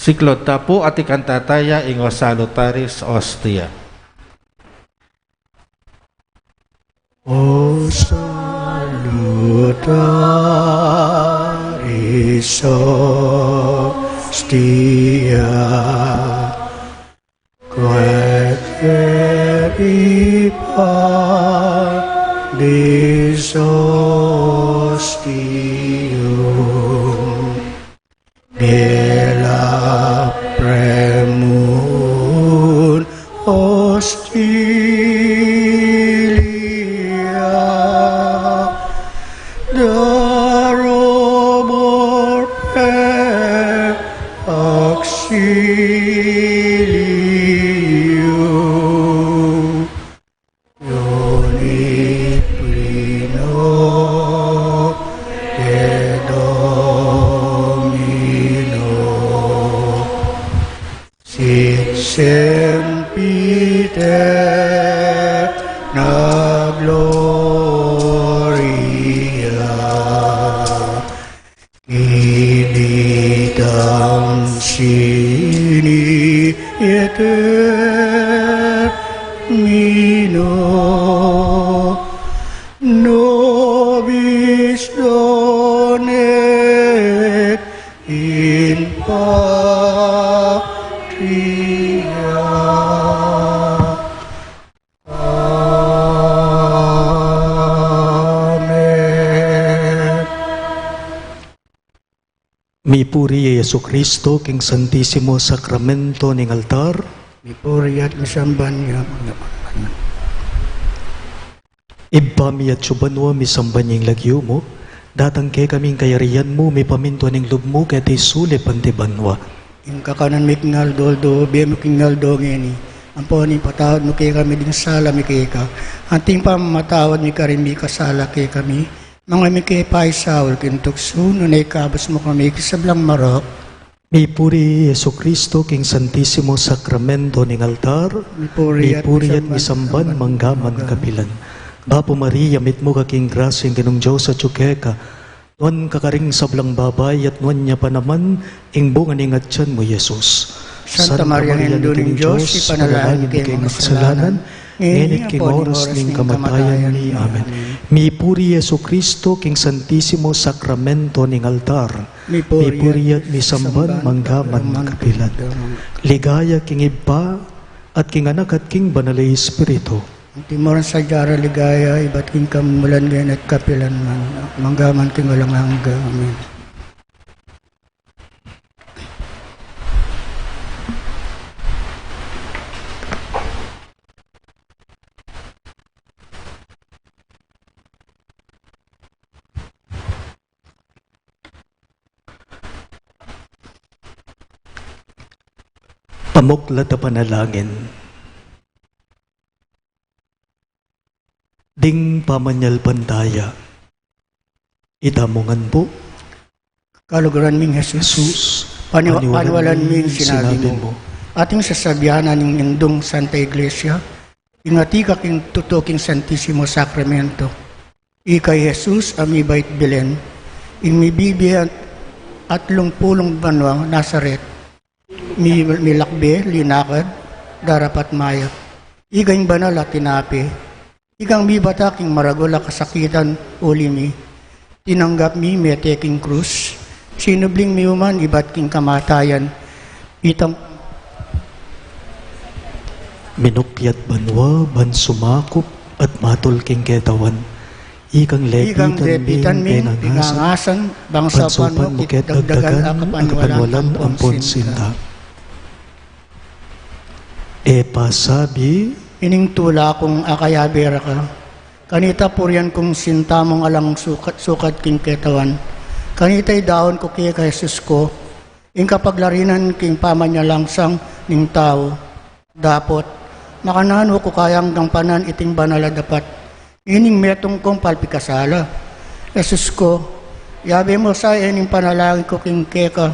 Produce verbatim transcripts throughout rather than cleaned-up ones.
Siklaud ta pu at ikanta taya ing O Salutaris Hostia. O Salutaris Hostia, quae per paribus hostium bella premun hostilia darobur per auxilium. Iuni plino te Domino, sit semper aeterna gloria. Ibi tanti sine et termino nobis donat in patria. Amen. Mipuri ya Jesucristo king Santisimo Sakramento ning altar. Mipuri ya't misamban ya. Ibpa mi atsu banua, misamban ya ing lagyu mu, datang kekami ing kayarian mu, mipamintuan ing lub mu keti sulip anti banua. Ing kakanan mi king aldo-aldo ibie mu king aldo ngeni. Ampon ipatawad mu kekami ding sala mi keka, anti ing pamamatawad mi karing mikasala kekami. Manga mika e paisaul king tuksu, nune ikabus mu kami king sablang marok. Mipuri Jesucristo king Santisimo Sakramento ning altar. Mipuri at misamban manggaman kapilan. Bapu Maria, mitmu ka king grasya, ing Ginung Dios atsu keka. Nuan ka karing sablang babai at nuan ya pa naman ing bunga ning atian mu, Jesus. Santa Maria, Indu ning Dios, ipanalangin mu keng makasalanan, ngeni at king oras ning kamatayan mi. Amen. Mipuri Jesucristo king Santisimo Sakramento ning altar. Mipuri at misamban manggaman kapilan. Ligaya king Ibpa, at king Anak, at king Banal a Espiritu. Antimo rin sadya ra ligaya, ibat king kamumulan, ngeni at kapilan man, manggaman king alang angga. Amen. Pamuklat a panalangin. Ding pamanyalpantaya. Itamu ngan pu. Kaluguran ming Jesus. Jesus, paniwa-, paniwalan ming sinabi mu. Ating sasabian ning Indung Santa Iglesia, ing atiu ka king tutu king Santisimo Sakramento. Ika i Jesus a mibait Belen, ing mibibie atlung pulung banua Nazaret. Mi-, milakbe, linakad, darapat mayap. Ika ing banal a tinape. Ikang mibata king maragul a kasakitan uli mi. Tinanggap mi mete king krus. Sinubling mi uman ibat king kamatayan. Itang minukyat banua ban sumakup at matul king ketawan. Ikang lepitan mi pingangasan, bang saupan mu kit dagdagan a kapanwalan ampon sinta. E pasabi, ining tula kung akayabe ra ka. Kanita purian kung sinta mung alang sukat, sukat king ketawan. Kanita idaun ku keka Jesus ku, ing kapaglarinan king pamanyalansang ning tau. Dapot, makananu ku kayang gampanan iting banal a dapat? Ining metung kung palpikasala. Jesus ku, yabe mu sa ining panalangin ku king keka.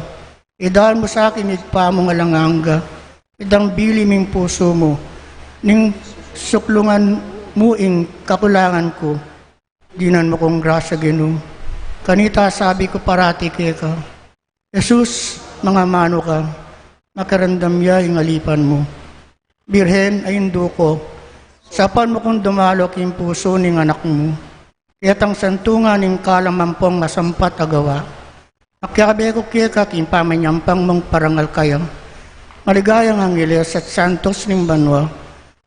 Idaun mu sa king Ibpa mung alang angga. Idang bili ming pusu mu. Ning suklungan mu ing kakulangan ku. Dinan mu kung grasya, Ginu. Kanita sabi ku parati keka, Jesus, mangamanu ka. makiramdam ya ing alipan mu. Birhen a indu ku, saupan mu kung dumalo king pusu ning anak mu. Ketang santungan ning kalamampuang masampat a gawa. Makiabe ku keka king pamanyampang mung parangal kaya. Maligayang angeles at santos ning banua,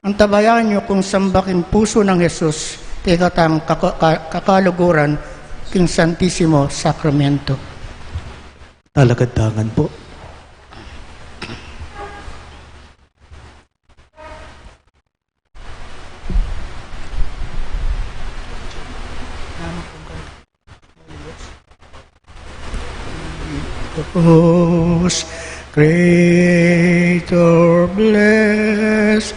antabayanan yu kung samba king pusu nang Jesus, kekatang kaka-, ka-, kakaluguran king Santisimo Sakramento. Talakad tangan po. Whose Creator bless,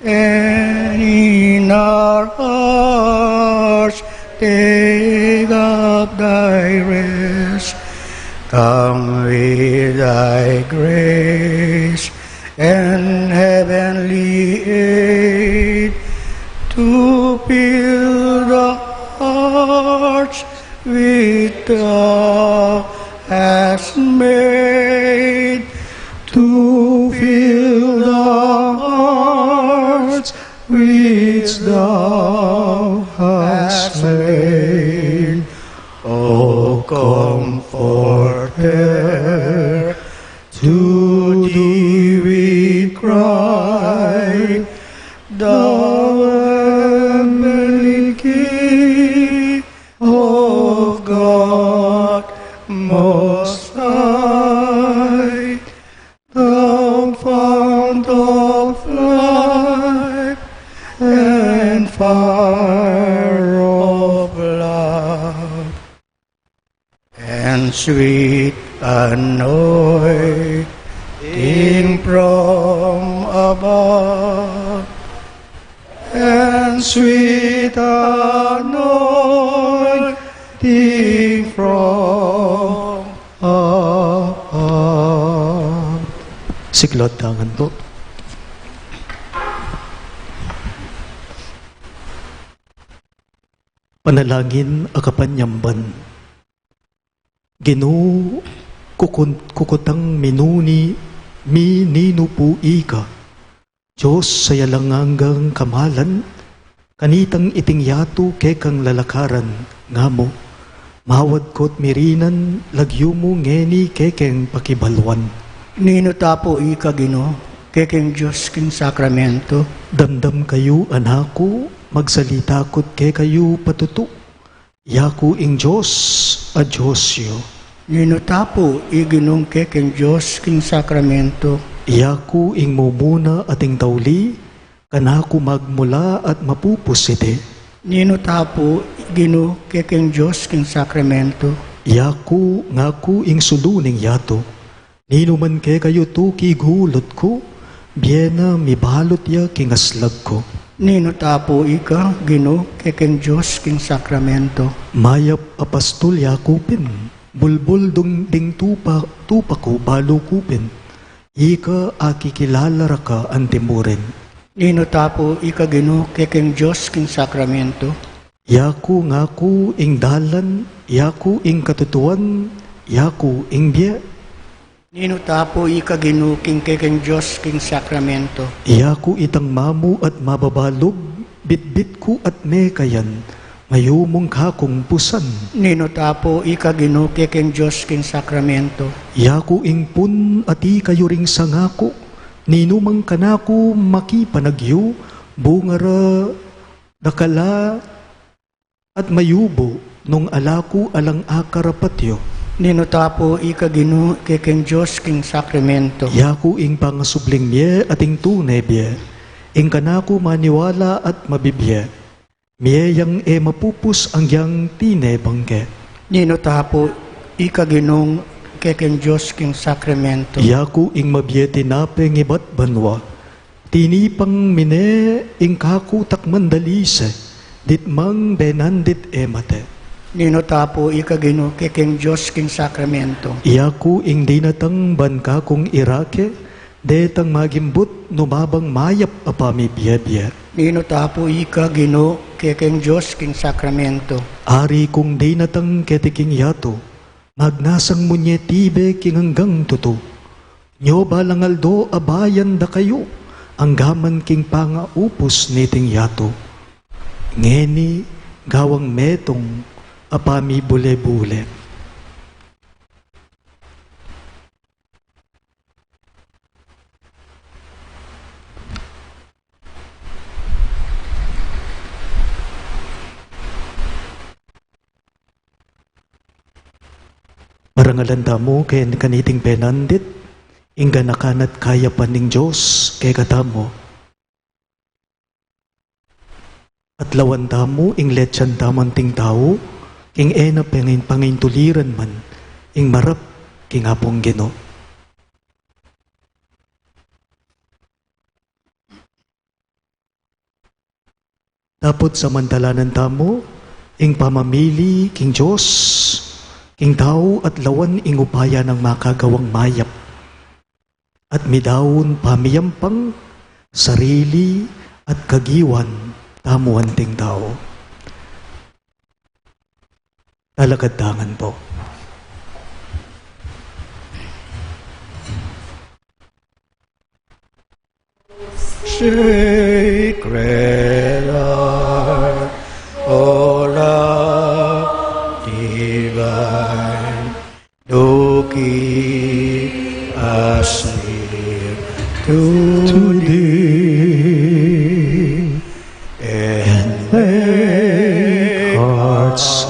and in our hearts take up thy rest. Come with thy grace and heavenly aid to fill the hearts which thou hast made, to fill the hearts which thou hast made. O Comforter, to thee we cry, thou heavenly King of God Most High, thou fount of life and fire of love, and sweet anointing from above, and sweet anointing from above. Siklaud tamu ngan pu. Panalangin a kapanyamban. Ginu, kukun-, kukutang minuni, mi ninu pu ika, Dios a alang anggang kamalan, kanitang iting yatu kekang lalakaran, nga mu, mawad ku't mirinan, lagyu mu ngeni kekeng pakibaluan. Ninu ta pu ika, Ginu, kekeng Dios king sakramento. Damdam kayu, anak ku, magsalita ku't kekayu patutu. Yaku ing Dios a Dios yu. Ninu ta pu i Ginung kekeng Dios king sakramento. Yaku ing mumuna at ing tauli, kanaku magmula at mapupus iti. Ninu ta pu i Ginu kekeng Dios king sakramento. Yaku, ngaku ing sulu ning yatu. Ninu man kekayu tuki gulut ku, bie na mibalut ya king aslag ku. Ninu ta pu ika, Ginu, kekeng Dios king sakramento. Mayap a pastul yaku pin, bulbul dung ding tupa, tupa ku balu ku pin, ika akikilala ra ka antimurin. Ninu ta pu ika, Ginu, kekeng Dios king sakramento. Yaku, ngaku ing dalan, yaku ing katutuan, yaku ing bie. Ninu ta pu ika, Ginu, king kekeng Dios king sakramento. Yaku itang mamu at mababalug, bitbit ku at mekayan, ngayumung kakung pusan. Ninu ta pu ika, Ginu, kekeng Dios king sakramento. Yaku ing pun at ikayu ring sangaku, ninumang kanaku makipanagyu, bunga ra dakal a at mayubu, nung ala ku alang akarapat yu. Ninu ta pu ika, Ginu, kekeng Dios king sakramento. Yaku ing pangasubling mie at ing tune bie, ing kanaku maniwala at mabibie. Mie yang e mapupus anggiyang tine bangke. Ninu ta pu ika, Ginung kekeng Dios king sakramento. Yaku ing mabie tinape ngibat banua, tinipang mine ing kaku takman dalise, ditmang benandit e mate. Ninu ta pu ika, Ginu, kekeng Dios king sakramento. Yaku ing dinatang ban kakung irake, detang magimbut nu mabang mayap a pamibiebie. Ninu ta pu ika, Ginu, kekeng Dios king sakramento. Ari kung dinatang keti king yatu, magnasang mu ne tibe king anggang tutu. Nyo balang aldo abayan da kayu anggaman king pangaupus niting yatu. Ngeni gawang metung a pamibule-bule. Parangalan tamu ken kaniting penandit ing ganakan at kayapan ning Dios kekatamu. At lawan tamu ing letsan tamu anting tau, king e na pengin pangintuliran man ing marap king Apung Ginu. Dapot samantalanan tamu ing pamamili king Dios, king tau at lawan ing upaya nang makagawang mayap. At midaun pamiyampang sarili at kagiwan tamu anting tau. Talakad tangan po. Sacred heart, O love divine, do keep us near to thee, and make hearts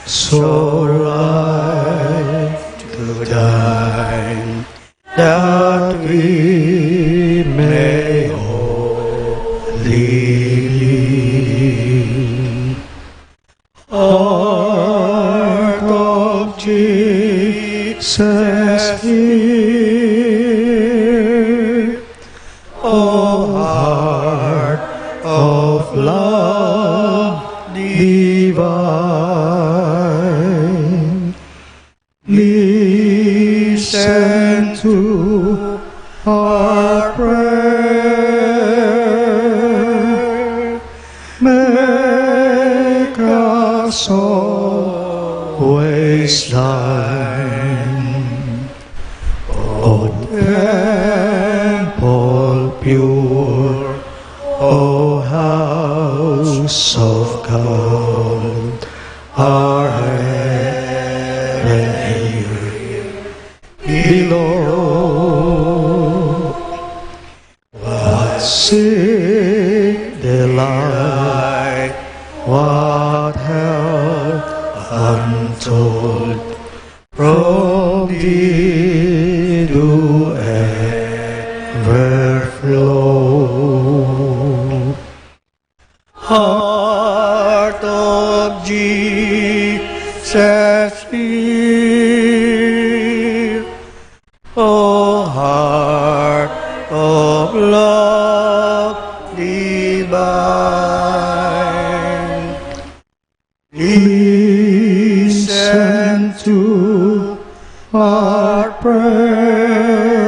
so right to thine, that we may holy be. Heart of Jesus, hear. O heart of love divine, listen to our prayer. Make us always thine, O temple pure, O house of God, our heaven here below. What sweet delight, what health untold, from thee do ever flow. Heart of Jesus, hear. O heart of love divine, listen to our prayer.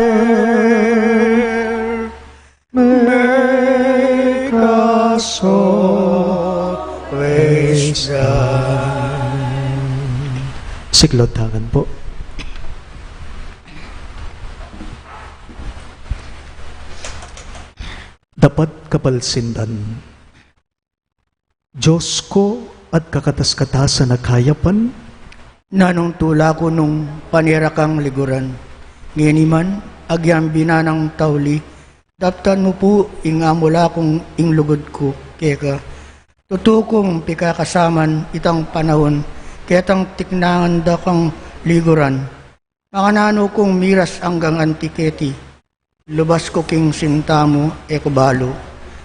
Make us always thine. Siklod tangan po. Dapat kapalsindan. Dios ku at kakatas-katasan a kayapan, nanung tula ku nung panera kang liguran. Ngeni man, agyang binanang tauli, daptan mu pu ing amula kung ing lugud ku keka. Tutu kung pikakasaman itang panaun, ketang tiknangan da kang liguran. Makananu kung miras anggang anti keti, lubas ku king sinta mu e ku balu.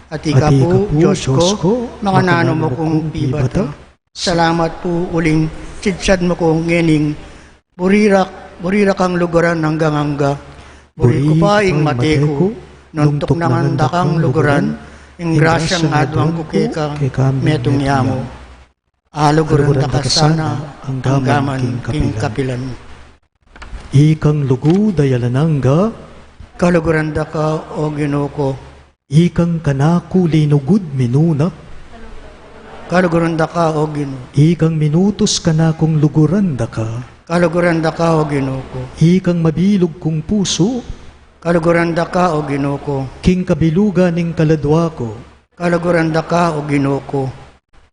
At ika pu, Dios ku, makananu mu kung pibata. Salamat pu uling sidsad mu ku ngening buri ra, buri ra kang luguran anggang angga. Buri ku pa ing mate ku, nung tuknangan da kang luguran, ing grasyang aduan ku keka, metung ya mu. Aluguran da ka sana anggaman king kapilan. Ikang lugud a alang angga, kaluguran da ka, O Ginu ku. Ikang kanaku linugud minuna, kaluguran da ka, O Ginu. Ikang minutus kanakung luguran da ka, Kaluguran da ka, O Ginu ku. Ikang mabilug kung pusu. Kaluguran da ka, O Ginu ku. King kabilugan ning kaladua ku. Kaluguran da ka, O Ginu ku.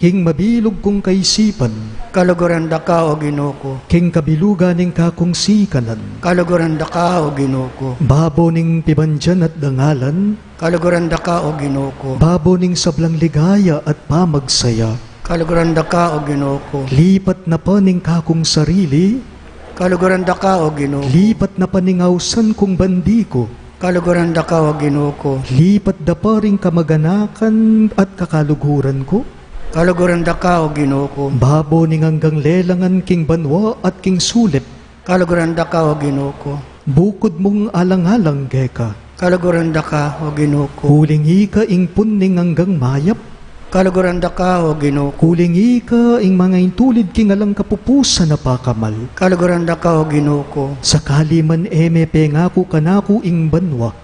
King mabilug kung kaisipan. Kaluguran da ka, O Ginu ku. King kabilugan ning kakung sikanan. Kaluguran da ka, O Ginu ku. Babo ning pibandian at dangalan. Kaluguran da ka, O Ginu ku. Babo ning sablang ligaya at pamagsaya. Kaluguran da ka, O Ginu ku. Lipat na pa ning kakung sarili. Kaluguran da ka, O Ginu ku. Lipat na pa ning ausan kung bandi ku. Kaluguran da ka, O Ginu ku. Lipat da pa ring kamaganakan at kakaluguran ku. Kaluguran da ka, O Ginu ku. Babo ning anggang lelangan king banua at king sulip. Kaluguran da ka, O Ginu ku. Bukud mung alang-alang keka. Kaluguran da ka, O Ginu ku. Uling ika ing pun ning anggang mayap. Kaluguran da ka, O Ginu ku. Uling ika ing mangaintulid king alang kapupusan a pakamal. Kaluguran da ka, O Ginu ku. Sakali man e me pengaku kanaku ing banua.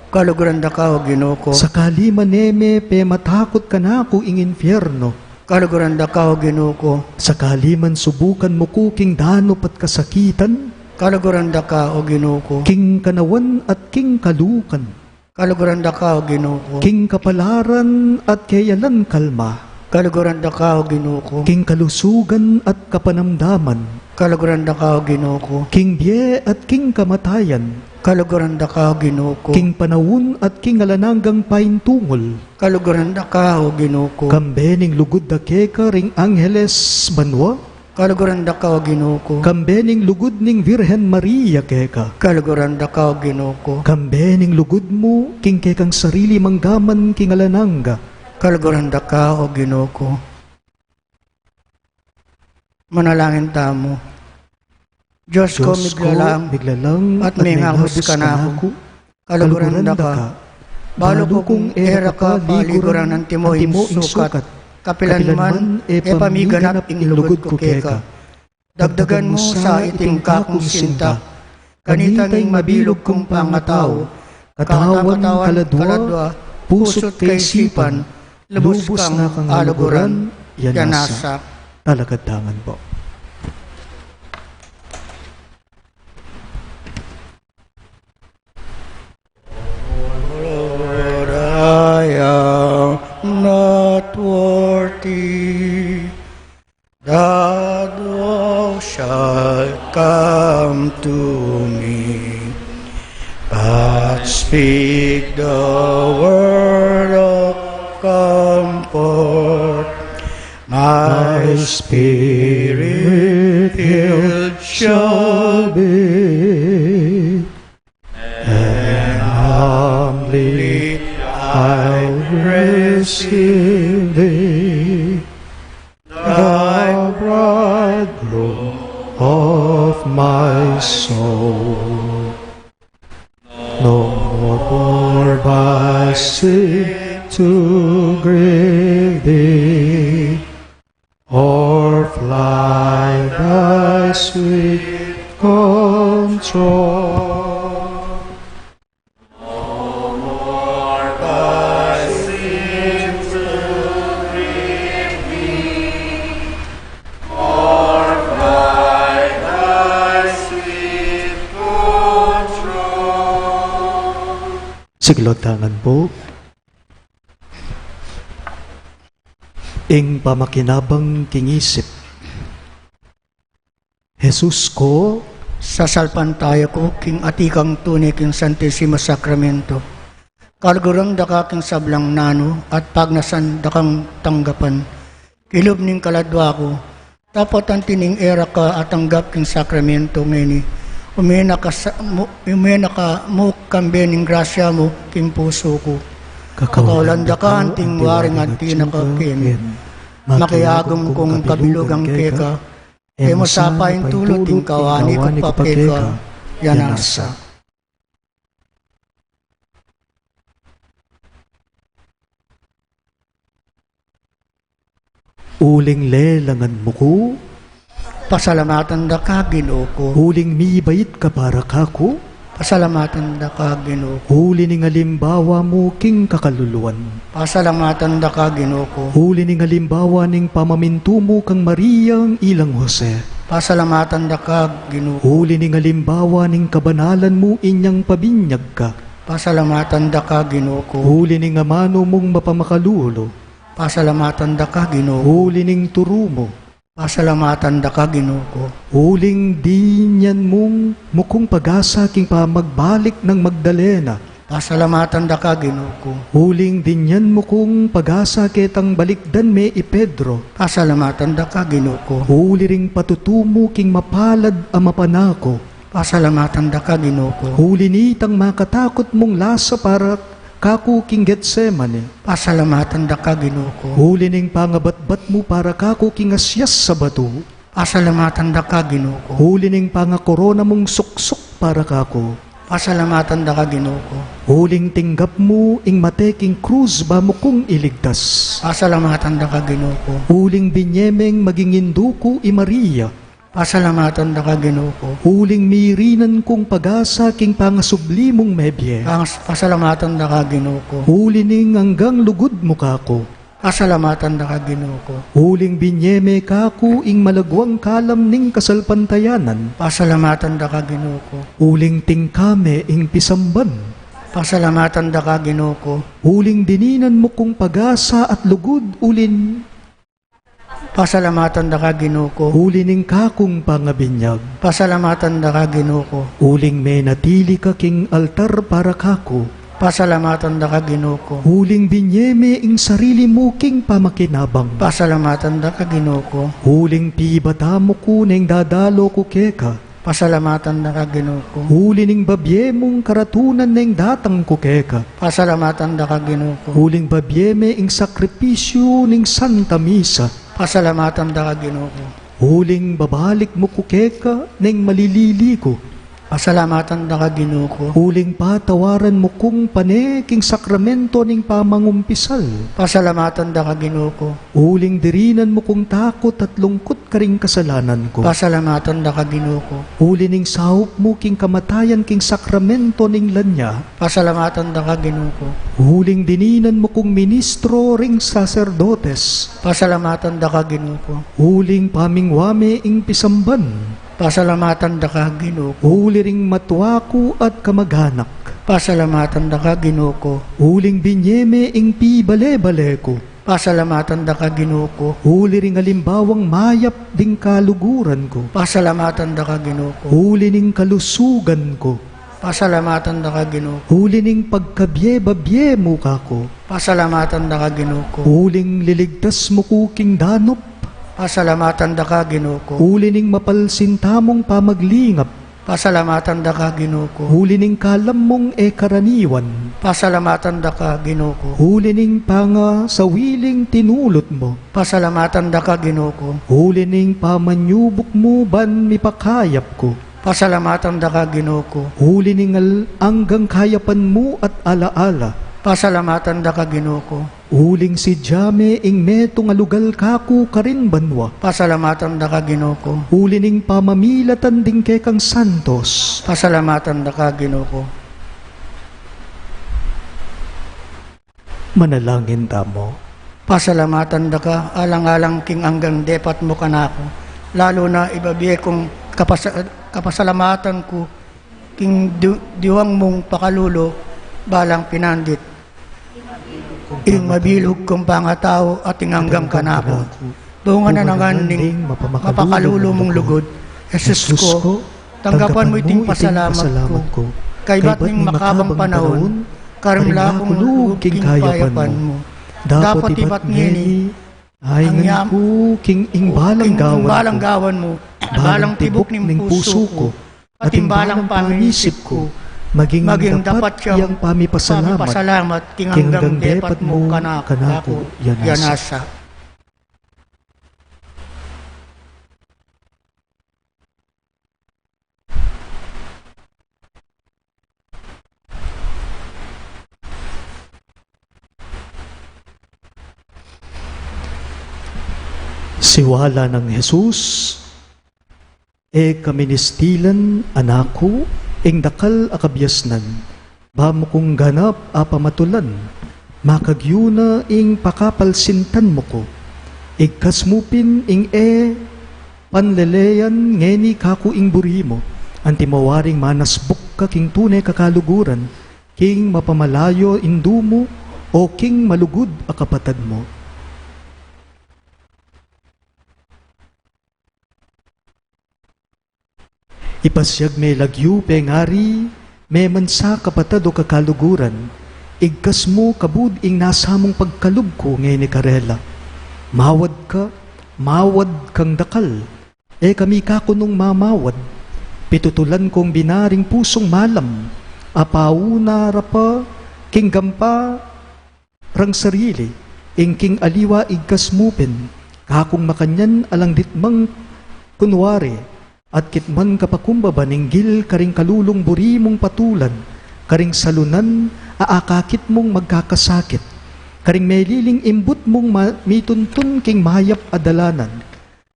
Kaluguran da ka, O Ginu ku. Sakali man e me pematakut kanaku ing infierno. Kaluguran da ka, O Ginu ku. Sakali man subukan mu ku king danup at kasakitan. Kaluguran da ka, O Ginu ku. King kanawan at king kalukan. Kaluguran da ka, O Ginu ku. King kapalaran at keyalan kalma. Kaluguran da ka, O Ginu ku. King kalusugan at kapanamdaman. Kaluguran da ka, O Ginu ku. King bie at king kamatayan. Kaluguran da ka, O Ginu ku. King panaun at king alang anggang paintungul. Kaluguran da ka, O Ginu ku. Kambe ning lugud da keka ring angeles banua. Kaluguran da ka, O Ginu ku. Kambe ning lugud ning Virgen Maria keka. Kaluguran da ka, O Ginu ku. Kambe ning lugud mu king kekang sarili manggaman king alang angga. Kaluguran da ka, O Ginu ku. Manalangin tamu. Dios ku, Dios ku, miglalang, miglalang at at mengabus mengabus kanaku. Kanaku. Kaluguran da ka. Balu kung e ra ka paliguran antimo ing sukat, kapilan man e pamiganap ing lugud ku keka. Dagdagan mu sa iting kakung sinta. Kanita ning mabilug kung pangatau, katawan, katawan, kaladua, pusu't kaisipan, lubus kang aluguran, ya nasa. Talakad tangan pu. Lord, I am not worthy that thou shalt come to me, but speak the word of comfort. My spirit healed shall be, and humbly I receive thee, the bridegroom of my soul. No more by sin to grieve thee, or fly thy sweet control. No more by sin to grieve thee, or fly thy sweet control. Siglo tangan pu. Ing pamakinabang king isip. Jesus ku, sasalpantaya ku king atikang tune king Santisimo Sakramento. Kaluguran da ka king sablang nanu at pagnasan da kang tanggapan. Kilub ning kaladua ku, dapot anti ning e ra ka atanggap king sakramento ngeni, umena ka sa-, mu-, umena ka mu kambe ning grasya mu king pusu ku. Kakaulan da ka anting waring anti na ka keni. Makiagum kung kabilugan keka, e mu sa paintulu ing kawani ku pa keka, ya nasa. Uling lelangan mu ku. Pasalamatan da ka, Ginu ku. Uling mibait ka para kaku. Pasalamatan da ka, Ginu ku. Uli ning alimbawa mu king kakaluluan. Pasalamatan da ka, Ginu ku. Uli ning alimbawa ning pamamintu mu kang Mariang ilang Jose. Pasalamatan da ka, Ginu ku. Uli ning alimbawa ning kabanalan mu inyang pabinyag ka. Pasalamatan da ka, Ginu ku. Uli ning amanu mung mapamakalulu. Pasalamatan da ka, Ginu ku. Uli ning turu mu. Pasalamatan da ka, Ginu ku. Uling dinyan mung mukung pag-asa king pamagbalik nang Magdalena. Pasalamatan da ka, Ginu ku. Uling dinyan mukung pag-asa ketang balikdan me i Pedro. Pasalamatan da ka, Ginu ku. Uli ring patutu mu king mapalad a mapanaku. Pasalamatan da ka, Ginu ku. Uli nitang makatakut mung lasa para kaku king Getsemani. Pasalamatan da ka, Ginu ku. Uli ning pangabatbat mu para kaku king asyas a batu. Pasalamatan da ka, Ginu ku. Uli ning pangakorona mung suksuk para kaku. Pasalamatan da ka, Ginu ku. Uling tinggap mu ing mate king krus ba mu kung iligtas. Pasalamatan da ka, Ginu ku. Uling binye meng maging indu ku i Maria. Pasalamatan da ka, Ginu ku. Uling mirinan kung pag-asa king pangasubli mung mebie. Pangas-, pasalamatan da ka, Ginu ku. Uli ning anggang lugud mu kaku. Pasalamatan da ka, Ginu ku. Uling binye me kaku ing malagwang kalam ning kasalpantayanan. Pasalamatan da ka, Ginu ku. Uling tingka me ing pisamban. Pasalamatan da ka, Ginu ku. Uling dininan mu kung pag-asa at lugud ulin Pasalamatan da ka, Ginu ku. Uli ning kakung pangabinyag. Pasalamatan da ka, Ginu ku. Uling menatili ka king altar para kaku. Pasalamatan da ka, Ginu ku. Uling binye me ing sarili mu king pamakinabang. Pasalamatan da ka, Ginu ku. Uling pibata mu ku neng dadalo ku keka. Pasalamatan da ka, Ginu ku. Uli ning babie mung karatunan neng datang ku keka. Pasalamatan da ka, Ginu ku. Uling babie me ing sakripisyu ning Santa Misa. Pasalamatan da ka, Ginu ku. Uling babalik mu ku keka neng malilili ku. Pasalamatan da ka, Ginu ku. Uling patawaran mu kung pane king sakramento ning pamangumpisal. Pasalamatan da ka, Ginu ku. Uling dirinan mu kung takut at lungkut karing kasalanan ku. Pasalamatan da ka, Ginu ku. Uli ning saup mu king kamatayan king sakramento ning lanya. Pasalamatan da ka, Ginu ku. Uling dininan mu kung ministro ring saserdotes. Pasalamatan da ka, Ginu ku. Uling pamingwa me ing pisamban. Pasalamatan da ka, Ginu ku. Uli ring matwa ku at kamaganak. Pasalamatan da ka, Ginu ku. Uling binye me ing pibale-bale ku. Pasalamatan da ka, Ginu ku. Uli ring alimbawang mayap ding kaluguran ku. Pasalamatan da ka, Ginu ku. Uli ning kalusugan ku. Pasalamatan da ka, Ginu ku. Uli ning pagkabie-babie mu kaku. Pasalamatan da ka, Ginu ku. Uling liligtas mu ku king danup. Pasalamatan da ka, Ginu ku. Uli ning mapalsinta mung pamaglingap. Pasalamatan da ka, Ginu ku. Uli ning kalam mung e karaniwan. Pasalamatan da ka, Ginu ku. Uli ning pangasawiling tinulut mu. Pasalamatan da ka, Ginu ku. Uli ning pamanyubuk mu ban mipakayap ku. Pasalamatan da ka, Ginu ku. Uli ning al-, anggang kayapan mu at ala-ala. Pasalamatan da ka, Ginu ku. Uling sidya me ing metung a lugal kaku karin banua. Pasalamatan da ka, Ginu ku. Uli ning pamamilatan ding kekang santos. Pasalamatan da ka, Ginu ku. Manalangin tamu. Pasalamatan da ka, alang-alang king anggang depat mu kanaku. Lalu na ibabie kung kapasa-, kapasalamatan ku king di-, diwang mung pakalulu, balang pinandit. Ing mabilug kung pangatau at ing anggang kanaku. Bunga na ngan ning mapakalulu mung lugud, Jesus ku, tanggapan mu iting pasalamat ku. Kaybat ning makabang panaun, karin la kung lugud king kayapan mu. Dapot ibat ngeni, aingan ku king ing balang gawan mu, balang tibuk ning pusu ku, at ing balang pamisip ku, maging dapat yang pamipasalamat king anggang depat mu kanaku, ya nasa. Siwala nang Jesus, e ka ministilan, anak ku, ing dakal a kabiasnan, ba mu kung ganap a pamatulan, makagyu na ing pakapalsintan mu ku. Igkas mu pin ing e panlelean ngeni kaku ing buri mu, antimo waring manasbuk ka king tune kakaluguran, king mapamalayo ing dumu, o king malugud a kapatad mu. Ipasiag me lagyu, pengari, me man sa kapatad o kakaluguran, igkas mu kabud ing nasa mung pagkalub ku ngeni karela. Mawad ka, mawad kang dakal, e kami kaku nung mamawad, pitutulan kung bina ring pusung malam, a pauna ra pa king gampa rang sarili, ing king aliwa igkas mu pin, kakung makanyan alang ditmang kunwari, at kitman kapakumbaba ninggil karing kalulung buri mung patulan, karing salunan a akakit mung magkakasakit, karing meliling imbut mung ma-, mituntun king mayap a dalanan,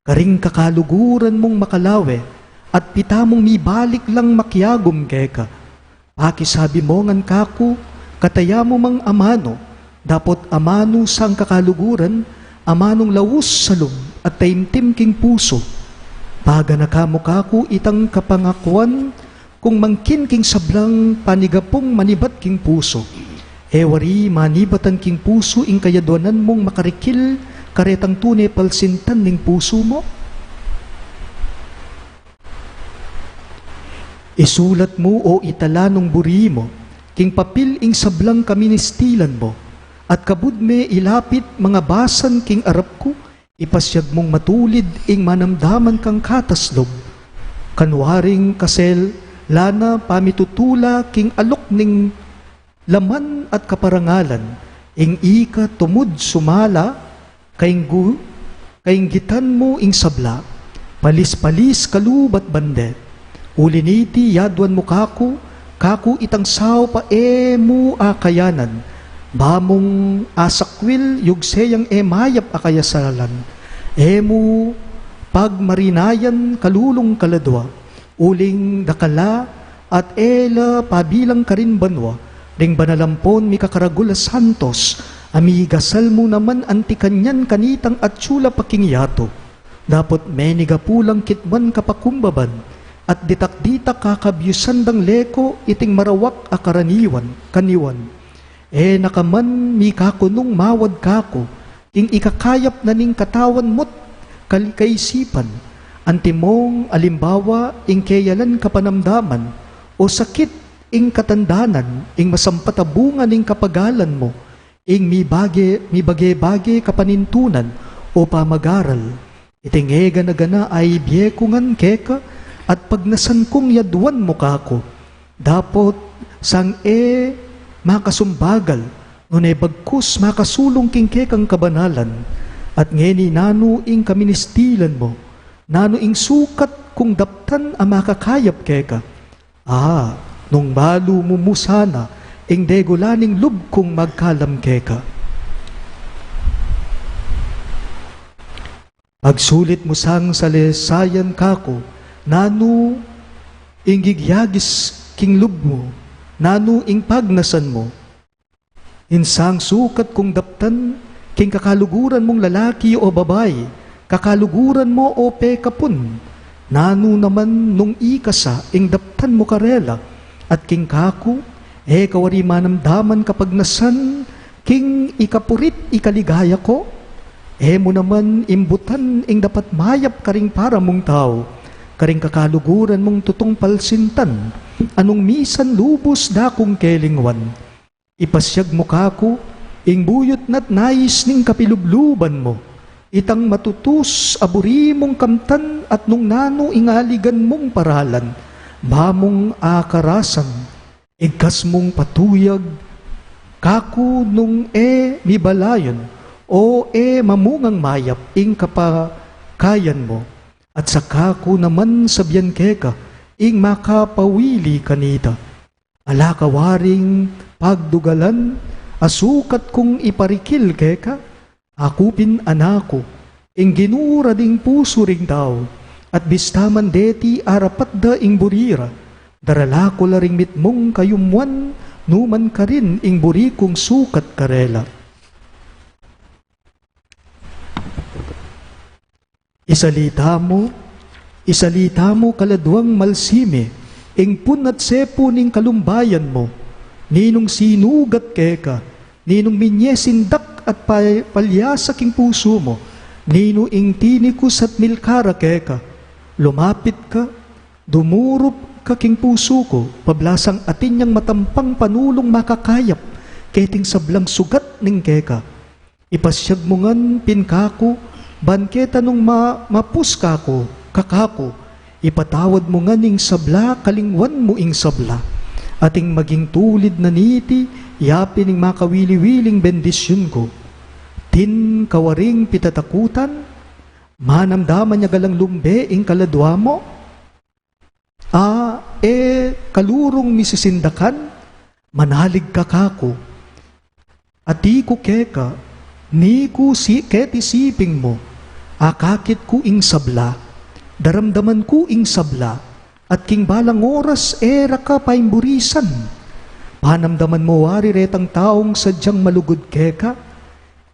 karing kakaluguran mung makalawe, at pita mung mibalik lang makiagum keka. Pakisabi mu ngan kaku, kataya mu mang amanu, dapot amanu sang kakaluguran, amanung laus sa lub at taimtim king pusu. Paganaka mu kaku itang kapangakuan, kung mangkin king sablang panigapung manibat king pusu. E wari manibatan king pusu ing kayadwanan mung makarikil karetang tune palsintan ning pusu mu? Isulat mu o itala nung buri mu king papil ing sablang kaministilan mu, at kabud me ilapit mangabasan king arap ku, ipasiag mung matulid ing manamdaman kang kataslub. Kanwaring kasel lana pamitutula king alok ning laman at kaparangalan, ing ika tumud sumala, kainggu-, kainggitan mu ing sabla, palis-palis kalub at bande. Uli niti yadwan mu kaku, kaku itang saup a e mu akayanan, ba mung asakwil yugse yang e mayap a kayasalan, e mu pagmarinayan kalulung kaladwa, uling dakal la at e la pabilang karin banua, ring banal ampon mikakaragul a santos, a migasal mu naman anti kanyan kanitang atsu la pa king yatu. Dapot menigapu lang kitman kapakumbaban, at ditak-ditak kakabiusan dang leko iting marawak a karaniwan, kaniwan. E na ka man mikakunung mawad kaku, ing ikakayap na ning katawan mu't kal-, kaisipan, antimong alimbawa ing keyalan kapanamdaman, o sakit ing katandanan, ing masampat a bunga ning kapagalan mu, ing mibage, mibage-bage kapanintunan, o pamagaral. Iting e gana-gana a ibie ku ngan keka, at pagnasan kung yadwan mu kaku. Dapot sang e makasumbagal, nune bagkus makasulung king kekang kabanalan, at ngeni nanu ing kaministilan mu, nanu ing sukat kung daptan a makakayap keka. A, nung malu mu mu sana ing degula ning lub kung magkalam keka. Pagsulit mu sang saleysayan kaku, nanu ing gigyagis king lub mu, nanu ing pagnasan mu. Insang sukat kung daptan king kakaluguran mung lalaki o babai, kakaluguran mu o pekapun. Nanu naman nung ikasa ing daptan mu karela, at king kaku, e ka wari manamdaman kapagnasan king ikapurit ikaligaya ku? E mu naman imbutan ing dapat mayap karing para mung tau, karing kakaluguran mung tutung palsintan, a nung misan lubus da kung kelingwan. Ipasiag mu kaku ing buyut na't nais ning kapilubluban mu, itang matutus a buri mung kamtan at nung nanu ing aligan mung paralan, ba mung akarasan. Igkas mung patuyag kaku nung e mibalayun o e mamungang mayap ing kapakayan mu, at saka ku naman sabian keka ing makapawili kanita. Ala ka waring pagdugalan a sukat kung iparikil keka? Aku pin, anak ku, ing Ginu ra ding pusu ring tau, at bista man deti arapat da ing buri ra, Darala ku la ring mitmung kayumwan, nu man karin ing buri kung sukat karela. Isalita mu, isalita mu kaladuang malsimi, ing pun at sepu ning kalumbayan mu, ninung sinugat keka, ninung minye sindak at pa-, palyasa king pusu mu, ninu ing tinikus at milkara keka, lumapit ka, dumurup ka king pusu ku, pablasang atin yang matampang panulung makakayap, keting sablang sugat ning keka. Ipasyag mu ngan pin kaku, ban keta nung ma-, mapus kaku, kakaku, ipatawad mu ngan ing sabla, kalingwan mu ing sabla. Ating maging tulid na niti, yapin ing makawili-wiling bendisyun ku. Tin kawaring pitatakutan, manamdaman ya galang lumbe ing kaladua mu? A, e, kalurung misisindakan, manalig ka kaku. Ati ku keka, ni ku si-, keti siping mu, akakit ku ing sabla, daramdaman ku ing sabla, at king balang oras e ra ka paimburisan. Panamdaman mu wari retang taung sadyang malugud keka,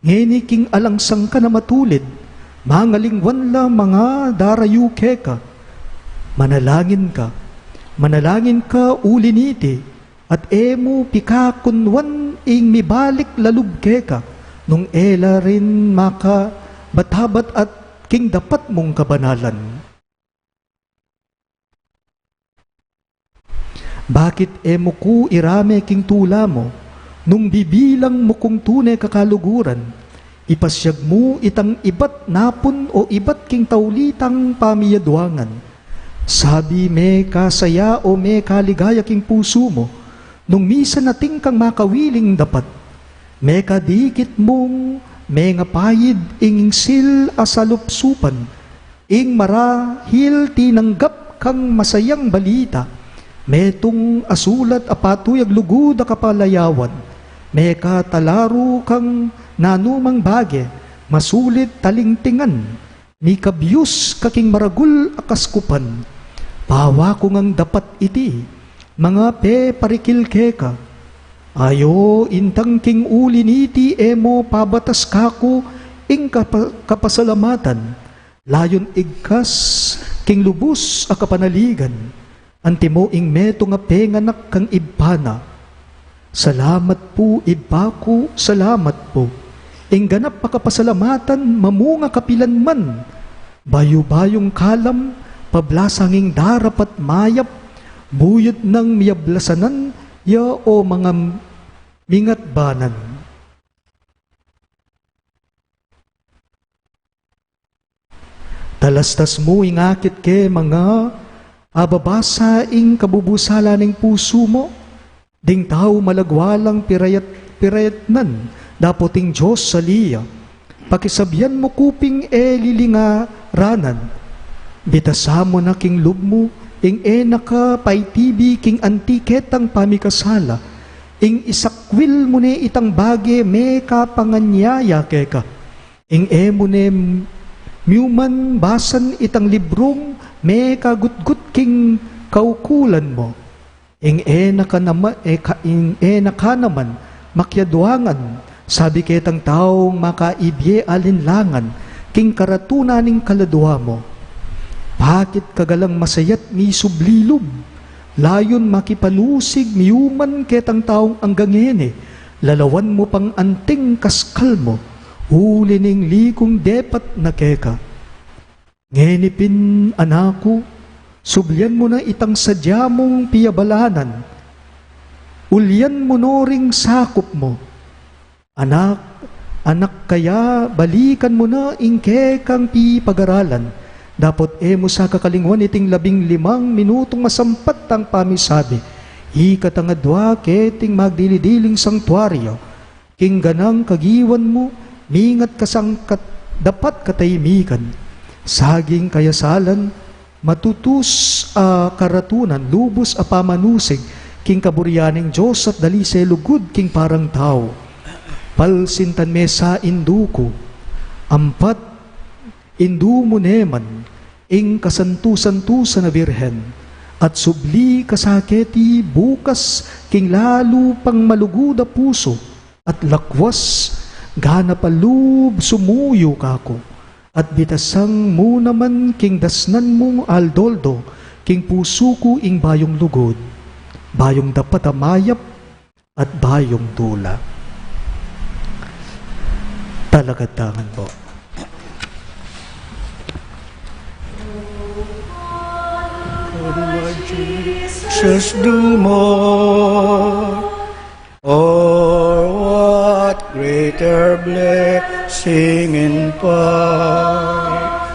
ngeni king alang sangkan a matulid, mangalingwan la manga darayu keka. Manalangin ka, manalangin ka uli niti, at e mu pikakunwan ing mibalik lalub keka, nung e la rin makabatabat at king dapat mung kabanalan. Bakit e mu ku irame king tula mu, nung bibilang mu kung tune kakaluguran, ipasyag mu itang ibat napun o ibat king tauli tang pamiyaduangan? Sabi, mekasaya o mekaligaya king pusu mu, nung misan atin kang makawiling dapat. Mekadikit mung mengapaid ing sil a salupsupan, ing marahil tinanggap kang masayang balita, metung a sulat a patuyag lugud a kapalayawan, mekatalaru kang nanumang bage, masulit talingtingan, mikabyus ka king maragul a kaskupan. Pawa ku ngang dapat iti, manga peparikil keka. Ayo, intang king uli niti e mu pabatas kaku ing kapa-, kapasalamatan, layun igkas king lubus a kapanaligan, antimo ing metung a penganak kang Ibpa na. Salamat pu, Ibpa ku, salamat pu. Ing ganap a kapasalamatan mamunga kapilan man. Bayu-bayung kalam, pablasang ing darapat mayap, buyut nang miyablasanan ya o manga mingatbanan. Talastas mu ing akit ke manga ababasa ing kabubusala ning pusu mu, ding tau malagwa lang pirayat-, pirayatnan dapot ing Dios sali ya. Pakisabyan mu ku ping e lilingaranan. Bitasan mu na king lub mu ing e na ka paitibi king anti ketang pamikasala. Ing isakwil mu ne itang bage mekapanganyaya keka. Ing e mu ne miuman basan itang librung mekagutgut king kaukulan mu. Ing e na ka nama-, e ka-, ing e na ka naman makiaduangan, sabi ketang taung makaibie alinlangan king karatunan ning kaladua mu. Bakit ka galang masayat misubli lub, layun makipanusig miuman ketang taung anggang ngeni, lalawan mu pang anting kaskal mu, uli ning likung depat na keka. Ngeni pin, anak ku, sublian mu na itang sadya mung piabalanan. Ulian mu no ring sakup mu. Anak, anak kaya, balikan mu na ing kekang pipagaralan. Dapot e mu sa kakalingwan iting labing limang minutung masampat tang pamisabi. Ikatang adua keting magdili-diling sangtuario. King ganang kagiwan mu, mingat ka sangkat dapat katahimikan. Saging kayasalan, matutus a karatunan, lubus a pamanusig, king kaburian ning Dios at dalise lugud king parang tau. Palsintan me sa, indu ku. Ampat, indu mu ne man, ing kasantu-santusan a Birhen, At subli ka sa keti bukas king lalu pang malugud a pusu, at lakwas ganap a lub sumuyu kaku, at bitasang mu naman king dasnan mung aldo-aldo king pusu ku ing bayung lugud, bayung dapat a mayap, at bayung dula. Talakad tangan po. Jesus, do more. Or what greater blessing in part,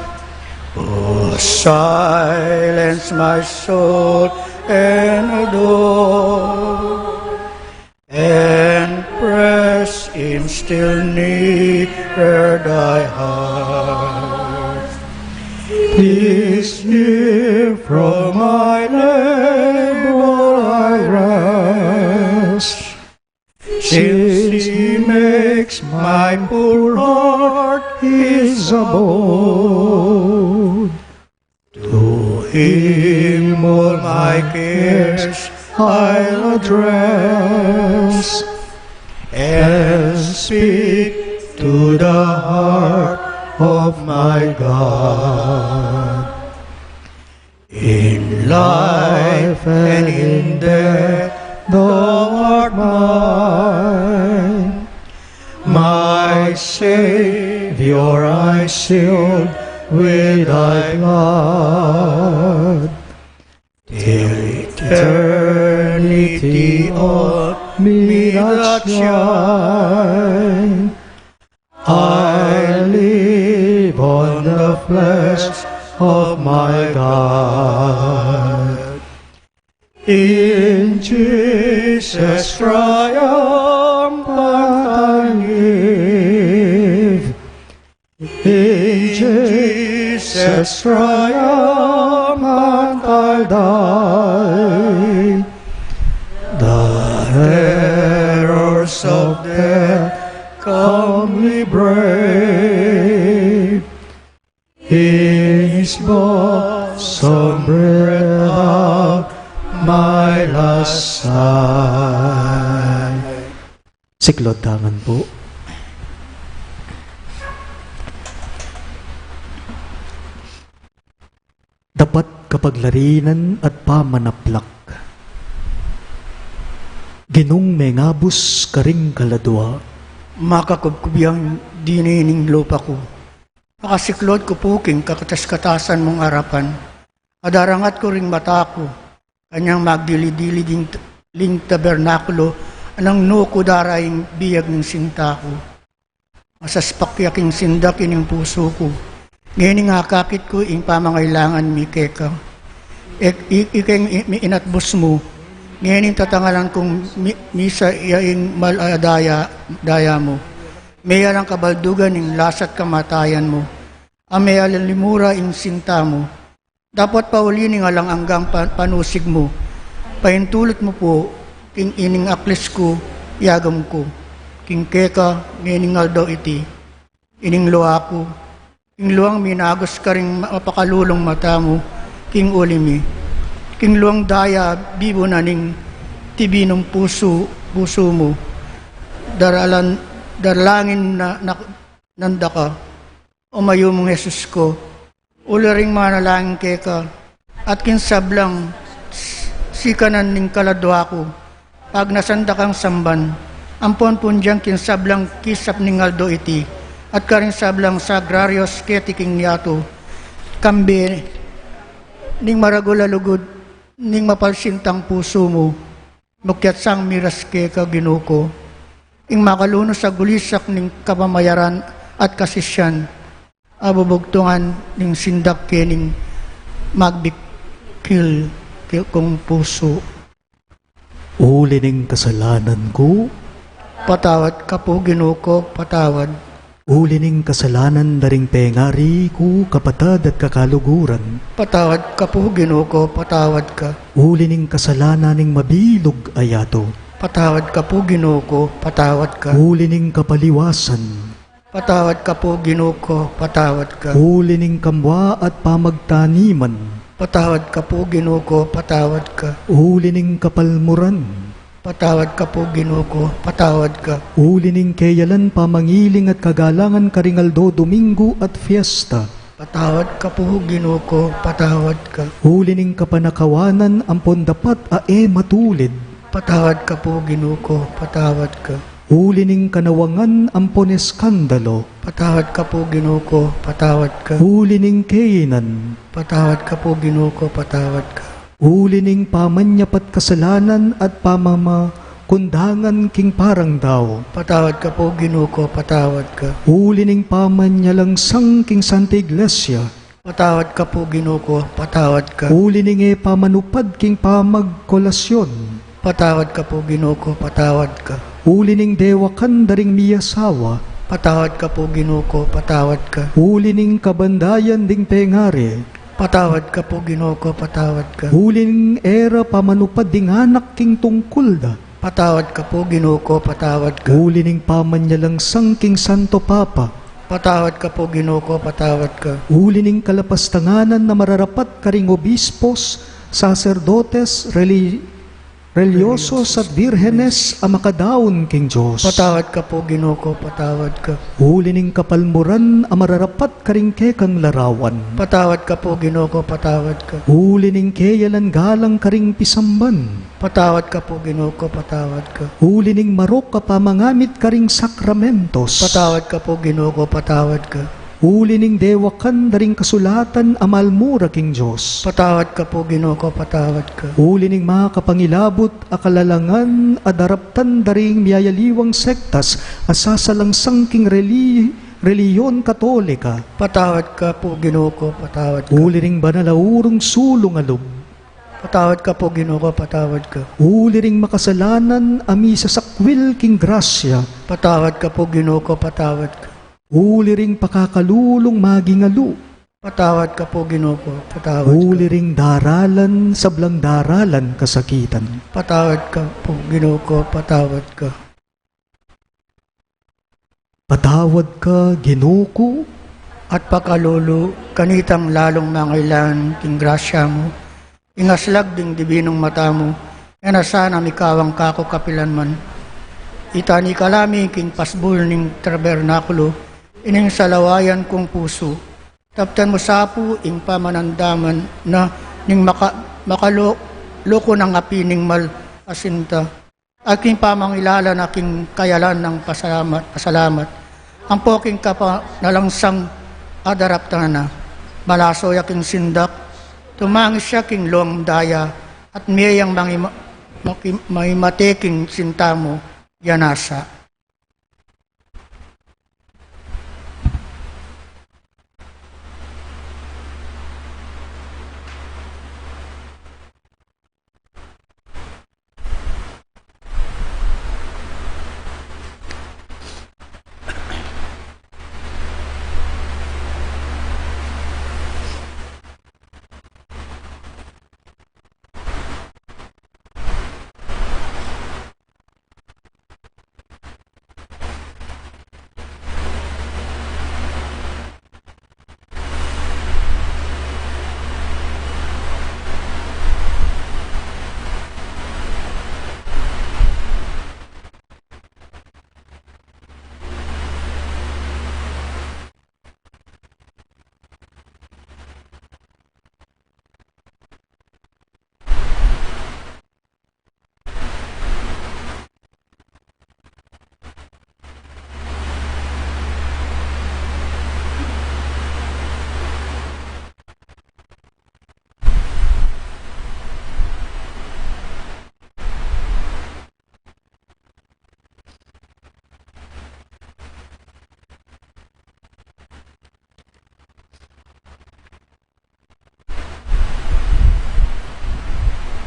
who silence my soul and adore, and press in still nearer thy heart. Tis here from my labor I rest, since he makes my poor heart his abode. To him all my cares I'll address, and speak to the heart of my God. In life and in death, thou art mine. My Savior, I sealed with thy blood. Till eternity on me doth shine, I live on the flesh of my God. In Jesus triumphant I live. In Jesus triumphant I die. The terrors of death calmly brave. In his bosom breathed out my last sigh. Siklaud tamu ngan pu. Dapat kapaglarinan at pamanaplak, Ginung mengabus karing kaladua. Makakubkub yang dinining lupa ku. Makasiklaud ku pu king kakatas-katasan mung arapan. Adarangat ku ring mata ku, kanyang magdili-dili ding, ling tabernakulo, nung nu ku dara ing biyag ning sinta ku. Masaspak ya king sindak ining pusu ku. Ngening akakit ku ing pamangailangan mi keka. Ek-, i-, ikeng i-, mi-, inatbus mu. Ngening tatangalan kung mi-, misa ya ing mal-, a daya, daya mu. Meyalang kabaldugan ing lasat kamatayan mu. A meyalang limura ing sinta mu. Dapot pauli ning alang anggang pa-, panusig mu, paintulut mu pu king ining aklis ku, yagam ku, king keka, ngening aldo iti, ining lua ku, king luang minagus karing ma-, mapakalulung mata mu, king uli mi, king luang daya bibu na ning tibi nung pusu, pusu mu, daralan, daralangin na, na, nandaka, O mayumung Jesus ku, uli ring manalangin keka, at king sablang s-, sikanan ning kaladua ku, pagnasan da kang samban, ampon pundian king sablang kisap ning aldo iti, at karing sablang sagrarios keti king yatu, kambe ning maragul a lugud ning mapalsintang pusu mu, mukyat sang miras keka, Ginu ku, ing makalunus a gulisak ning kapamayaran at kasisian, a bubugtungan ning sindak kening magbikil ke-, kung pusu. Uli ning kasalanan ku. Patawad ka pu, Ginu ku, patawad. Uli ning kasalanan da ring pengari ku, kapatad at kakaluguran. Patawad ka pu, Ginu ku, patawad ka. Uli ning kasalanan ning mabilug a yatu. Patawad ka pu, Ginu ku, patawad ka. Uli ning kapaliwasan. Patawad ka pu, Ginu ku, patawad ka. Uli ning kamua at pamagtaniman. Patawad ka pu, Ginu ko, patawad ka. Uli ning kapalmuran. Patawad ka pu, Ginu ko, patawad ka. Uli ning keyalan pamangiling at kagalangan karing aldo Domingo at fiesta. Patawad ka pu, Ginu ko, patawad ka. Uli ning kapanakawanan ampon dapat a e matulid. Patawad ka pu, Ginu ko, patawad ka. Uli ning kanawangan ampon eskandalo. Patawad ka pu, Ginu ko, patawad ka. Uli ning kainan. Patawad ka pu, Ginu ko, patawad ka. Uli ning pamanyapat kasalanan at pamamakundangan king parang tau. Patawad ka pu, Ginu ko, patawad ka. Uli ning pamanyalangsang king Santa Iglesia. Patawad ka pu, Ginu ko, patawad ka. Uli ning e pamanupad king pamagkolasyon. Patawad ka pu, Ginu ko, patawad ka. Uli ning dewakan da ring miyasawa. Patawad ka pu, Ginu ko, patawad ka. Uli ning kabandayan ding pengari. Patawad ka pu, Ginu ko, patawad ka. Uli ning e ra pamanupad ding anak king tungkul da. Patawad ka pu, Ginu ko, patawad ka. Uli ning pamanyalangsang king Santo Papa. Patawad ka pu, Ginu ko, patawad ka. Uli ning kalapastanganan a mararapat karing obispos, saserdotes, reli-, relihiyosos at birhenes a makadaun king Dios. Patawad ka pu, Ginu ko, patawad ka. Uli ning kapalmuran a mararapat karing kekang larawan. Patawad ka pu, Ginu ko, patawad ka. Uli ning keyalan galang karing pisamban. Patawad ka pu, Ginu ko, patawad ka. Uli ning marok a pamangamit karing sakramentos. Patawad ka pu, Ginu ko, patawad ka. Uli ning dewakan da ring kasulatan a malmura king Dios. Patawad ka pu, Ginu ko, patawad ka. Uli ning makapangilabut a kalalangan a daraptan da ring miyayaliwang sektas a sasalangsang king reli-, relihiyon Katolika. Patawad ka pu, Ginu ko, patawad ka. Uli ring banal a urung sulung a lub. Patawad ka pu, Ginu ko, patawad ka. Uli ring makasalanan a misasakwil king grasya. Patawad ka pu, Ginu ko, patawad ka. Uli ring pakakalulung maging alu. Patawad ka pu, Ginu ko, patawad ka. Uli ring daralan, sablang daralan kasakitan. Patawad ka pu, Ginu ko, patawad ka. Patawad ka, Ginu ku. At pakalulu kanitang lalung mangailan king grasya mu, ing aslag ding dibinung mata mu, e na sana mikawang kaku kapilan man. Itani ka lamin king pasbul ning tabernakulu ining salawayan kung pusu. Taptan mu sa pu ing pamanandaman na ning maka-, makalo-, loko nang api ning mal asinta. Aking pamangilala na king kayalan nang pasalamat, pasalamat. Ampo king kapanalangsang a daraptan na, malaso ya king sindak, tumangis ya king luang daya, at mie yang mangima-, maki-, mangimate king sinta mu, ya nasa.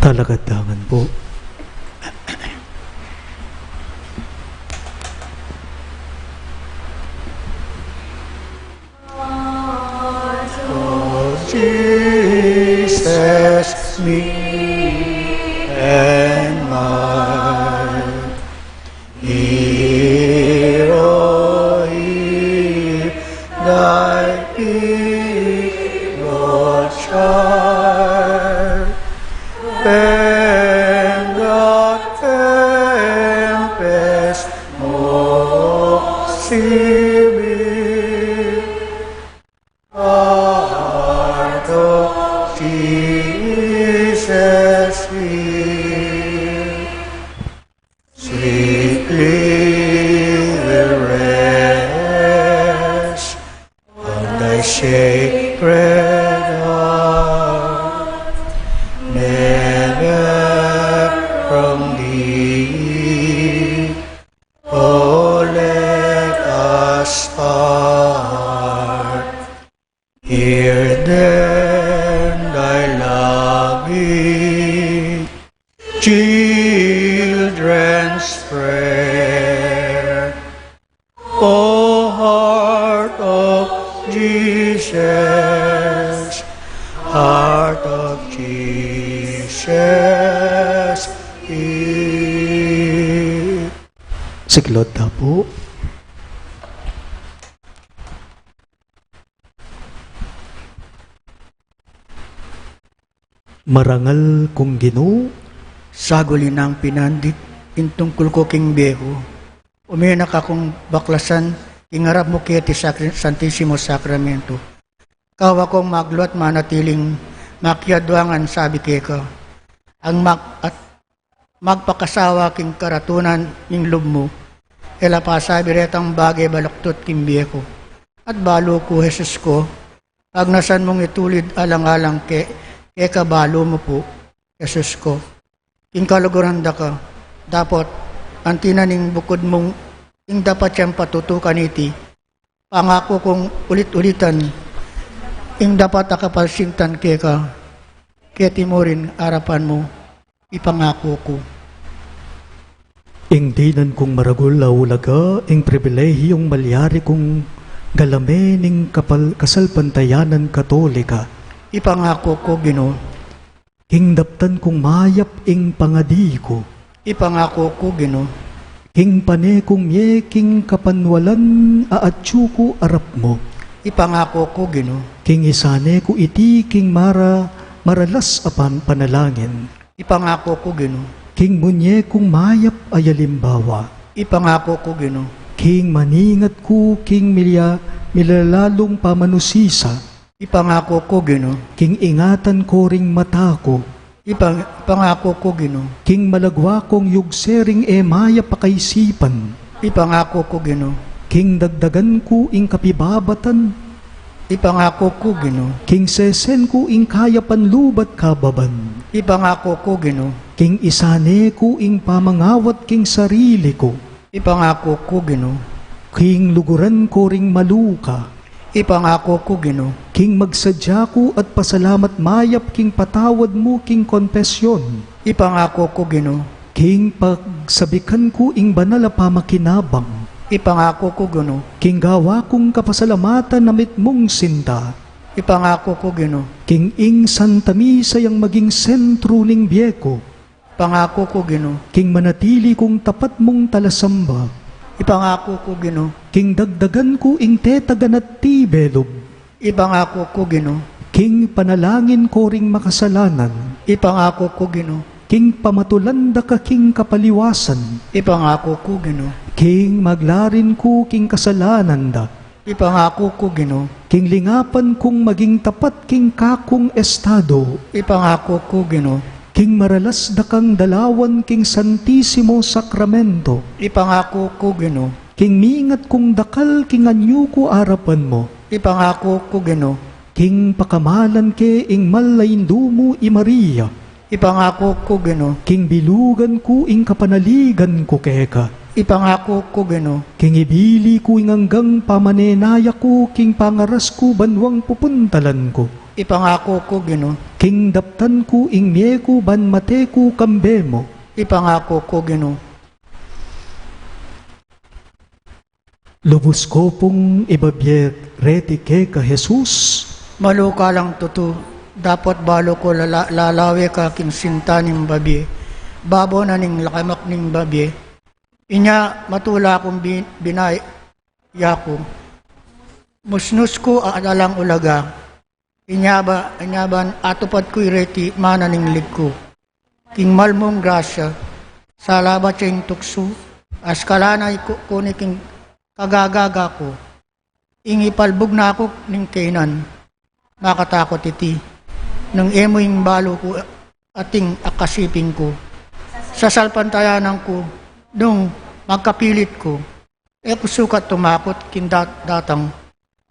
Talakad tamu pu. Jesus, me and mine. Hear, O hear, thy people shall He will rest on thy sacred heart. Never from thee, O let us part. Hear then thy loving children's prayer. O heart of Jesus, heart of Jesus, hear. Siklaud ta pu. Marangal kung Ginu. Saguli nang pinandit ing tungkul ku king bie ku. Ume na ka kung baklasan king arap mu keti sakri-, Santisimo Sakramento. Kawa kung magluat manatiling makiadwangan sabi keka. Ang mag-, at magpakasawa king karatunan ning lub mu. E la pasabi retang bage baluktot king bie ku. At balu ku, Jesus ku, pagnasan mung itulid alang-alang ke, keka balu mu pu, Jesus ku. King kaluguran da ka, dapot, anti na ning bukud mung ing dapat yang patutukan iti, pangaku kung ulit-ulitan ing dapat a kapalsintan keka, keti mu rin arapan mu, ipangaku ku. Ing dinan kung maragul a ulaga, ing pribilehiyung malyari kung galame ning kapal-, kasalpantayanan Katolika. Ipangaku ku, Ginu. King daptan kung mayap ing pangadi ku. Ipangaku ku, Ginu. King pane kung mie king kapanwalan a atyu ku arap mu. Ipangaku ku, Ginu. King isane ku iti king mara-, maralas a pan-, panalangin. Ipangaku ku, Ginu. King munye kung mayap a alimbawa. Ipangaku ku, Ginu. King maningat ku king milya-, milalalung pamanusisa. Ipangaku ku, Ginu. King ingatan ku ring mata ku. Ipang-, ipangaku ku, Ginu. King malagwa kung yugse ring e mayap a kaisipan. Ipangaku ku, Ginu. King dagdagan ku ing kapibabatan. Ipangaku ku, Ginu. King sesen ku ing kayapan lubat kababan. Ipangaku ku, Ginu. King isane ku ing pamangawat king sarili ku. Ipangaku ku, Ginu. King luguran ku ring maluka. Ipangaku ku, Ginu. King magsadya ku at pasalamat mayap king patawad mu king konpesyon. Ipangaku ku, Ginu. King pagsabikan ku ing banal a pamakinabang. Ipangaku ku, Ginu. King gawa kung kapasalamatan a mitmung sinta. Ipangaku ku, Ginu. King ing Santa Misa yang maging sentru ning bie ku. Ipangaku ku, Ginu. King manatili kung tapat mung talasamba. Ipangaku ku, Ginu. King dagdagan ku ing tetagan at tibe lub. Ipangaku ku, Ginu. King panalangin ku ring makasalanan. Ipangaku ku, Ginu. King pamatulan da ka king kapaliwasan. Ipangaku ku, Ginu. King maglarin ku king kasalanan da. Ipangaku ku, Ginu. King lingapan kung maging tapat king kakung estado. Ipangaku ku, Ginu. King maralas da kang dalawan king Santisimo Sakramento. Ipangaku ku, Ginu. King mingat kung dakal king anyu ku arapan mu. Ipangaku ku, Ginu. King pakamalan ke ing mal a Indu mu i Maria. Ipangaku ku, Ginu. King bilugan ku ing kapanaligan ku keka. Ipangaku ku, Ginu. King ibili ku ing anggang pamanenaya ku king pangaras ku banwang pupuntalan ku. Ipangaku ku, Ginu. King daptan ku ing mie ku ban mate ku kambe mu. Ipangaku ku, Ginu. Lubus ku pung ibabie reti keka, Jesus. Maluka lang tutu, dapot balu ku lala-, lalawe ka king sinta ning babie, babo na ning lakamak ning babie. Inya matula kung bi-, binaya ku. Musnus ku at alang ulaga. Inya ba, inya ban atupad ku ireti mana ning lig ku. King mal mung grasya, salabat ya ing tuksu, askalan na iku-, kuni king kagagaga ku. Ing ipalbug na ku ning kainan, makatakut iti. Nung e mu ing balu ku, ating akasiping ku. Sasalpantayanan ku, nung magkapilit ku, e ku sukat tumakut king dat-, datang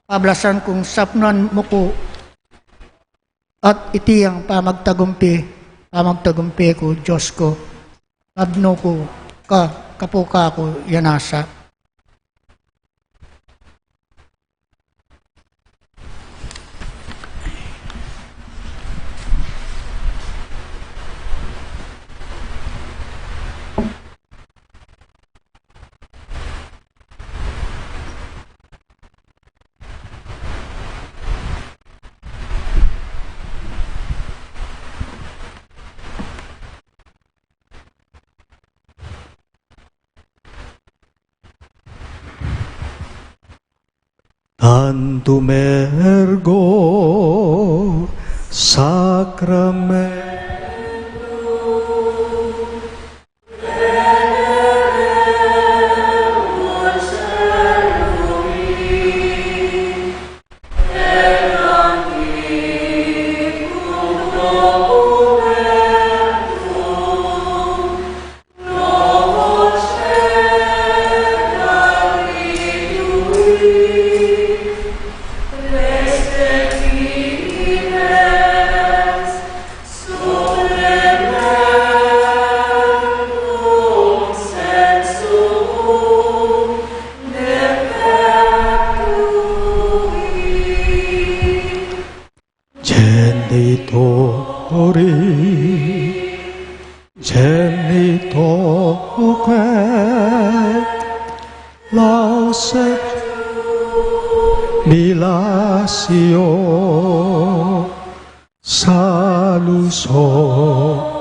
pablasan kung sapnan mu ku, at iti ang pamagtagumpi, pamagtagumpi ku, Dios ku, padnu ku ka, kapuka ku, ya nasa. Tantum ergo sacramentum Genitori, genitoque, lauset bilatio, salus honor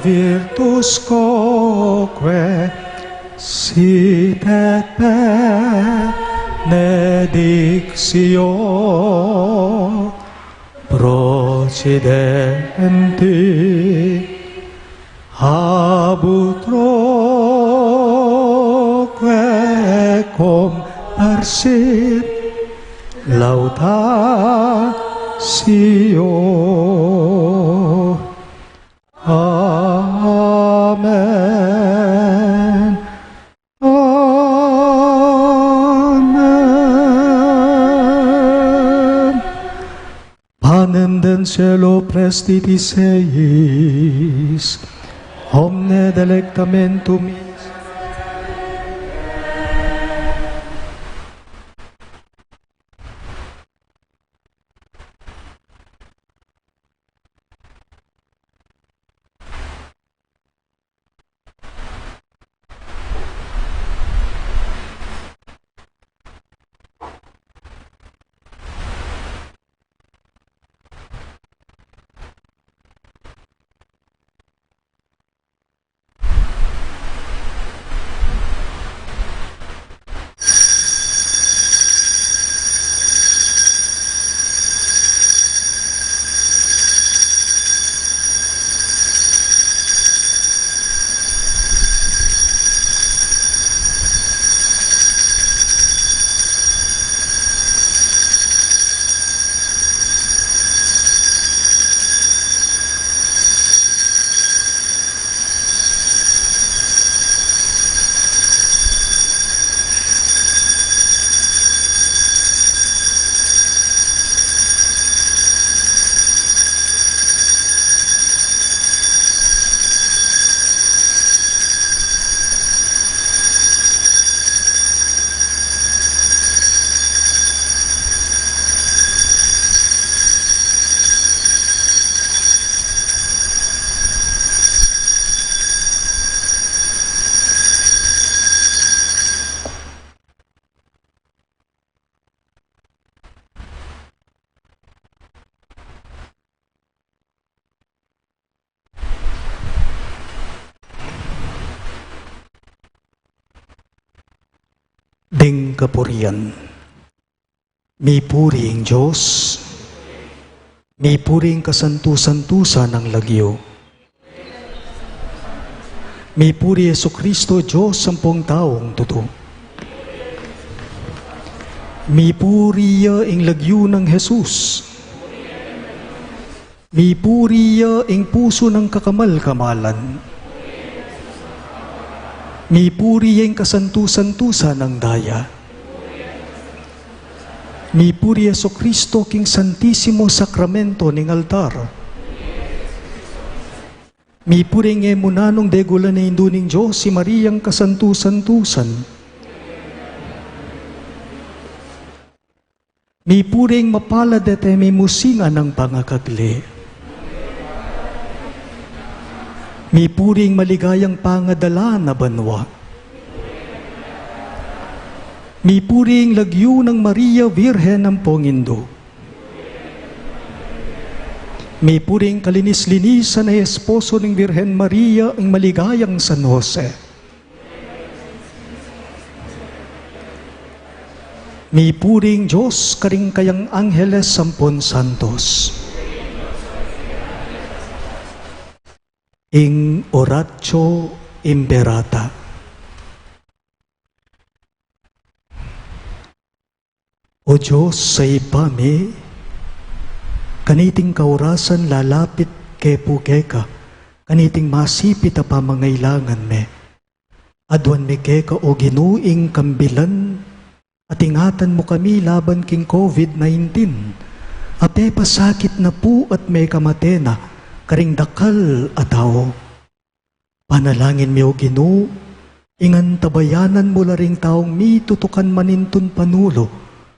virtus quoque, sit et benedictio procedenti ab utroque comparsit laudatio. Amen. Amen. Panem dens caelo prestiti seis, omne delectamentum meam. Ding kapurian. Mipuri ing Dios. Mipuri ing kasantu-santusan nang lagyu. Mipuri Jesucristo, Dios ampong taung tutu. Mipuri ya ing lagyu nang Jesus. Mipuri ya ing pusu nang kakamal-kamalan. Mipuri ya ing kasantu-santusan nang daya. Mipuri ya Jesucristo king Santisimo Sakramento ning altar. Mipuri ing e mu nanung degulan a Indu ning Dios, i Mariang kasantu-santusan. Mipuri ing mapalad a temimusingan nang pangakagli. Mipuri ing maligayang pangadalan a banua. Mipuri ing lagyu nang Maria Virgen ampong Indu. Mipuri ing kalinis-linisan a esposo ning Virgen Maria, ing maligayang San Jose. Mipuri ing Dios karing kayang angeles ampon santos. Ing Oratio Imperata. O Dios a Ibpa mi, kaniting kaurasan lalapit ke pu keka, kaniting masipit a pamangailangan mi. Aduan mi keka, O Ginu, ing kambilan at ingatan mu kami laban king COVID nineteen, a pepasakit na pu at mekamate na karing dakal a tau. Panalangin mi, O Ginu, ing antabayanan mu la ring taung mitutukan manintun panulu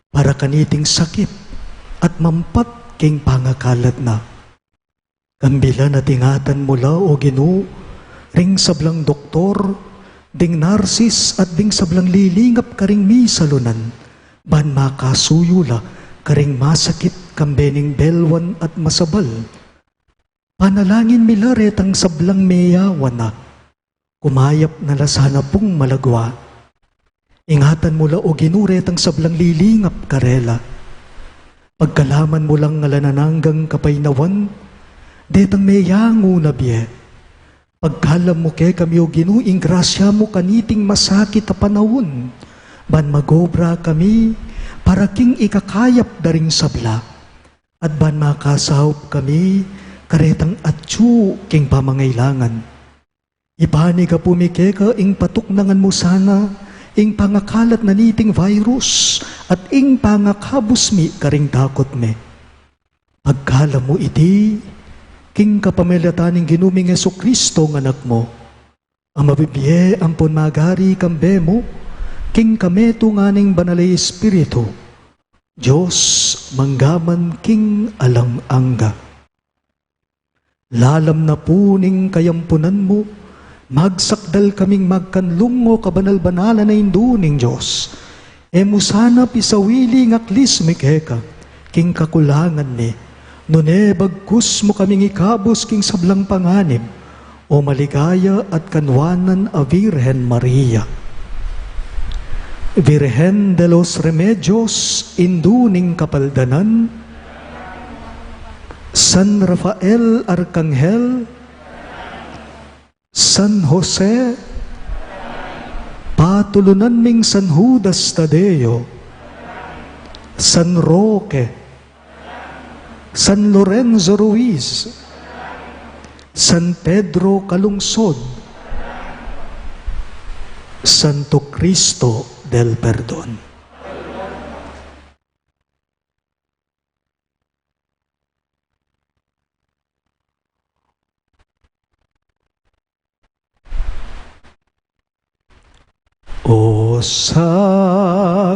para kaniting sakit at mampat king pangakalat na. Kambilan at ingatan mu la, O Ginu, ring sablang doktor, ding narsis at ding sablang lilingap karing misalunan, ban makasuyu la karing masakit kambe ning belwan at masabal. Panalangin mi la retang sablang meyawan na, kumayap na la sana pung malagwa. Ingatan mu la, O Ginu, retang sablang lilingap karela. Pagkalaman mu lang alang anggang kapaynawan detang meyangu na bie. Pagkalam mu kekami, O Ginu, ing grasya mu kaniting masakit a panaun, ban magobra kami para king ikakayap da ring sabla, at ban makasaup kami karetang atyu king pamangailangan. Ipanigapu mi keka ing patuknangan mu sana ing pangakalat na niting virus at ing pangakabus mi karing takut mi. Pagkalam mu iti king kapamilatan ning Ginu ming Jesucristo a Anak mu, a mabibie ampon magari kambe mu king kametungan ning Banal a Espiritu, Dios mangga man king alang angga. Lalam na pu ning kayampunan mu, magsakdal kaming magkanlung, o kabanal-banalan a Indu ning Dios. E mu sana pisawili ing aklis mi keka king kakulangan mi, nune bagkus mu kaming ikabus king sablang panganib, o maligaya at kanwanan a Virgen Maria. Virgen de los Remedios, Indu ning Kapaldanan, San Rafael Arkanghel, San Jose, patulunan ming San Judas Tadeo, San Roque, San Lorenzo Ruiz, San Pedro Calungsod, Santo Cristo del Perdon. O Sakramen-